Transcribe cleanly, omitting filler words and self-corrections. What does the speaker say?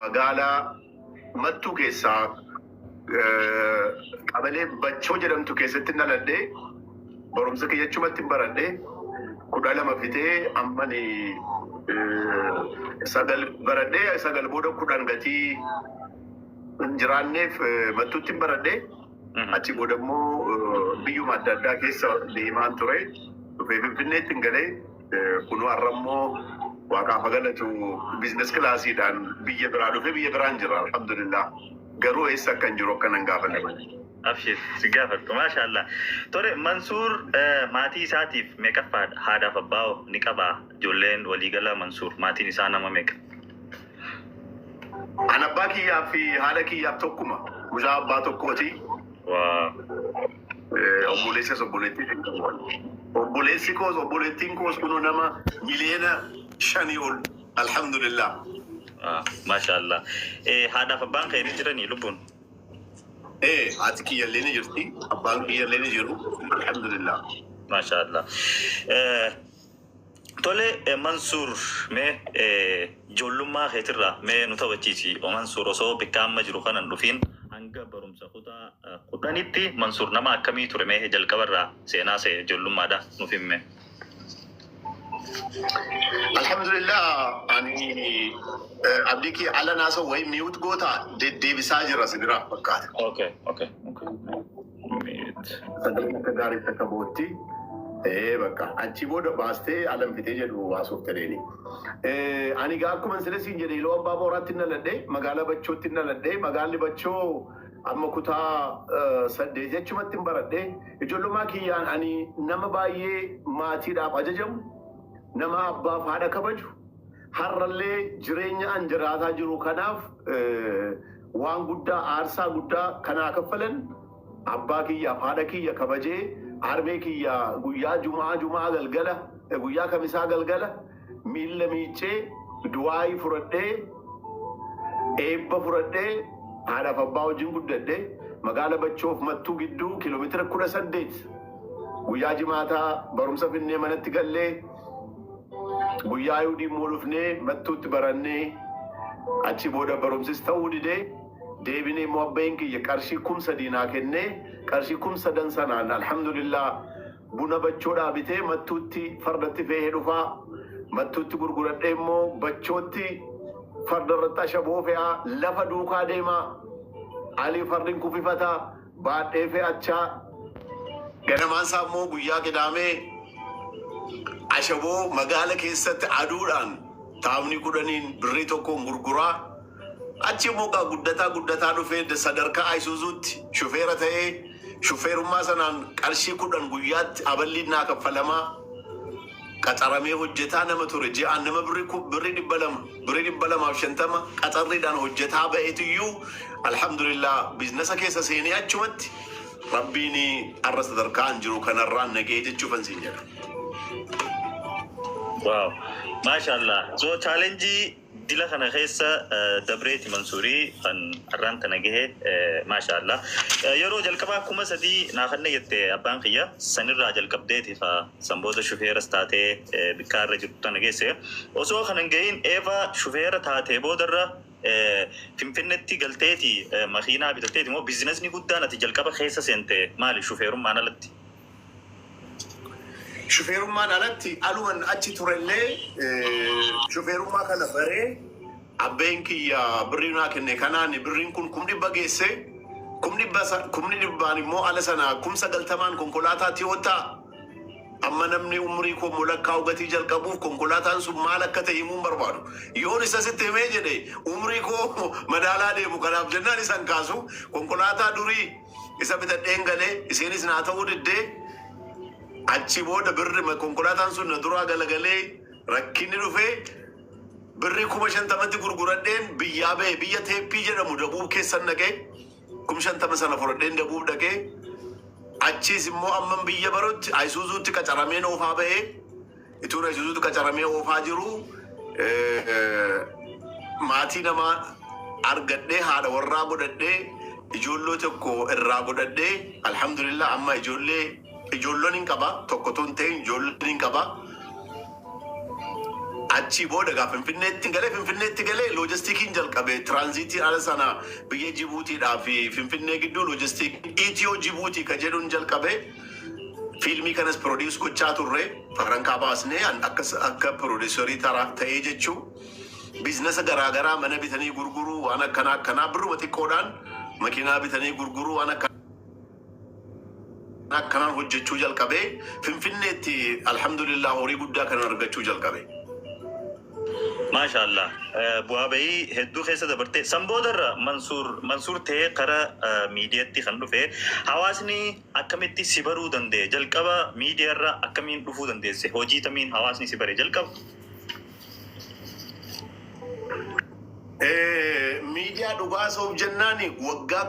Magaalaa Mattuu keessaa qabalee Bachoo jedhamtu keessatti dhaladhee, barumsa kiyya achumatti hin baradhee, 12 fitee, ammani 9 baradhee, 9 booda 10 gatii hin jiraanneef Mattuutti hin baradhee. Achi booda immoo biyyuma adda addaa keessa deemaan ture. Dhufee Finfinneetti hin galee, kunoo har'a immoo waaqaaf galatu business classiidhaan biyya biraa dhufee biyya biraan jira, alhamdulillah. Garuu eessa akka hin jiru akka nan gaafanne malee. Abshir, si gaafadhu. Maashaallah. Tole, Mansuur maatii isaatiif meeqaffaadha? Haadhaaf abbaa hoo ni qabaa? Ijoolleen waliigala Mansuur maatiin isaa nama meeqa? An abbaa kiyyaa fi haadha kiyyaaf tokkuma. Mucaa abbaa tokkooti. Obboleessas obboleettii hin qabu. Obboleessi koos obboleettiin koos kunoo nama miliyoona 5 ol. Alhamdulillah. Maashaallah. Haadhaaf abbaan kee ni jiranii lubbuun? Ee, haati kiyyallee ni jirti. Abbaan kiyyallee ni jiru. Alhamdulillah. Maashaallah. Tole, Mansuur, mee ijoollummaa keetirraa mee nu taphachiisi. O Mansuur osoo bikka amma jiru kanan dhufiin hanga barumsa kutaa 10tti Mansuur nama akkamii ture? Mee jalqabarraa seenaa see ijoollummaadha nuuf himme. Alhamdulillah, ani abdii kiyya ala naasoo wayii mute goota, deddeebisaa jira si biraa fakkaata. Okay. Mute. Sagaleen akka gaariitti akka bootti. Ee, bakka achi booda baastee alan fitee jedhu haasofte deeni. Ani gaa akkuma sila siin jedhe, Iluu Abbaa Booraatti dhaladhe, magaalaa Bachootti dhaladhe. Magaalli Bachoo amma kutaa 8 jechumatti hin baradhe. Ijoollummaa kiyyaan ani nama baay'ee maatiidhaaf ajajamu, nama abbaaf haadha kabaju, har'allee jireenya an jiraataa jiru kanaaf waan guddaa, aarsaa guddaa kanaa kaffalan abbaa kiyyaaf haadha kiyya kabajee, harmee kiyya guyyaa jumaa jumaa galgala, guyyaa kamisaa galgala miilla miiccee, du'aayii fudhadhee, eebba fudhadhee, haadhaaf abbaa wajjin guddadhe. Magaala Bachoof Mattuu gidduu kiiloomeetira 18. Guyyaa jimaataa barumsa finnee manatti gallee, guyyaa Ayuudii immoo dhufnee Mattuutti barannee, achi booda barumsis ta'uu didee, deebinee immoo abbeen kiyya qarshii 3000 naa kennee, qarshii 3000 sanaan alhamdulillah buna Bachoodhaa bitee Mattuutti fardatti fe'ee dhufaa, Mattuutti gurguradhee immoo Bachootti farda irratti ashaboo fe'aa, lafa duukaa deemaa, alii fardin kufifataa baadhee fe'achaa, ganamaan isaa immoo guyyaa qidaamee ashaboo magaala keessatti aduudhaan taamni 10n birrii 1n gurguraa, achi immoo gaa guddataa guddataa dhufee sadarkaa Ayisuuzuutti shufeera ta'ee, shufeerummaa sanaan qarshii 10 guyyaatti aballiin naa kaffalamaa, qaxaramee hojjetaa nama ture. Ji'aan nama birrii 200, birrii 250 qaxarriidhaan hojjetaa ba'eetuyyuu, alhamdulillah, businessa keessa seenee achumatti rabbiin har'a sadarkaa an jiru kanarraan nagahee jechuufan siin jedha. Wow. Maashaallah. So challenge dila kana keessa dabreeti Mansuurii kan har'aan tana gahe. Maashaallah. Yeroo jalqabaa 3000 naa kanne jette abbaan kiyya, sanirraa jalqabdeeti fa san booda shufeeras taatee bikkaa irra jirtu tana geesse. Osoo kana hin gahin eeva shufeera taatee boodarra Finfinnetti galteeti makiinaa bitatteeti moo businessni guddaan ati jalqaba keessa seente maali shufeerummaan alatti? Shufeerummaan alatti aluman achi turellee shufeerummaa kana baree, abbeen kiyya birrii naa kenne kanaan birriin kun 100,000 geesse. Kumni dhibbaan immoo ala sana 90,000n konkolaataa Toyota, amma namni umurii koo molakkaa'u gatii jalqabuuf konkolaataan sun maal akka ta'e himuun barbaadu. Yoon isa sitti himee jedhe umurii koo madaalaa deemu, kanaaf jennaan isan kaasu. Konkolaataa durii isa bitadheen galee, isheenis naa ta'uu diddee, achi booda birri konkolaataan sun na duraa galagalee, rakkinni dhufee, birrii 50,000tti gurguradheen biyyaa ba'e. Biyya Teeppii jedhamu Dabuub keessan dhaqee, 50,000 sana fudhadheen Dabuub dhaqee, achiis immoo amman biyya barutti Ayisuuzuutti qacarameen oofaa ba'ee. Ituun Ayisuuzuutti qacaramee oofaa jiru maatii namaa argadhee, haadha warraa godhadhee, ijoolloo tokko irraa godhadhee, alhamdulillah, amma ijoollee ijoolloon hin qaba, tokko tun ta'in ijoolleen hin qaba. Achii booda gaa Finfinneetti galee logistikiin jalqabe. Transitii ala sana biyya Jibuutiidhaa fi Finfinnee gidduu logistic Itiyoo Jibuutii ka jedhuun jalqabe. Fiilmii kanas produce gochaa turre, farankaa baasnee akka producerii ta'ee jechuu. Businessa garaagaraa, mana bitanii gurguruu, waan akkanaa akkanaa, birruma xiqqoodhaan makiinaa bitanii gurguruu, waan akkanaa akkanaan hojjechuu jalqabee Finfinneetti alhamdulillah horii guddaa kanan argachuu jalqabe. Maasha Allah. Bu'aa bahii hedduu keessa dabarte. San boodarra Mansuur ta'ee karaa miidiyaatti kan dhufe, hawaasni akkamitti si baruu danda'e? Jalqaba miidiyaarra akkamiin dhufuu dandeesse? Hojii tamiin hawaasni si bare jalqaba? Miidiyaa dhugaa soof jennaan waggaa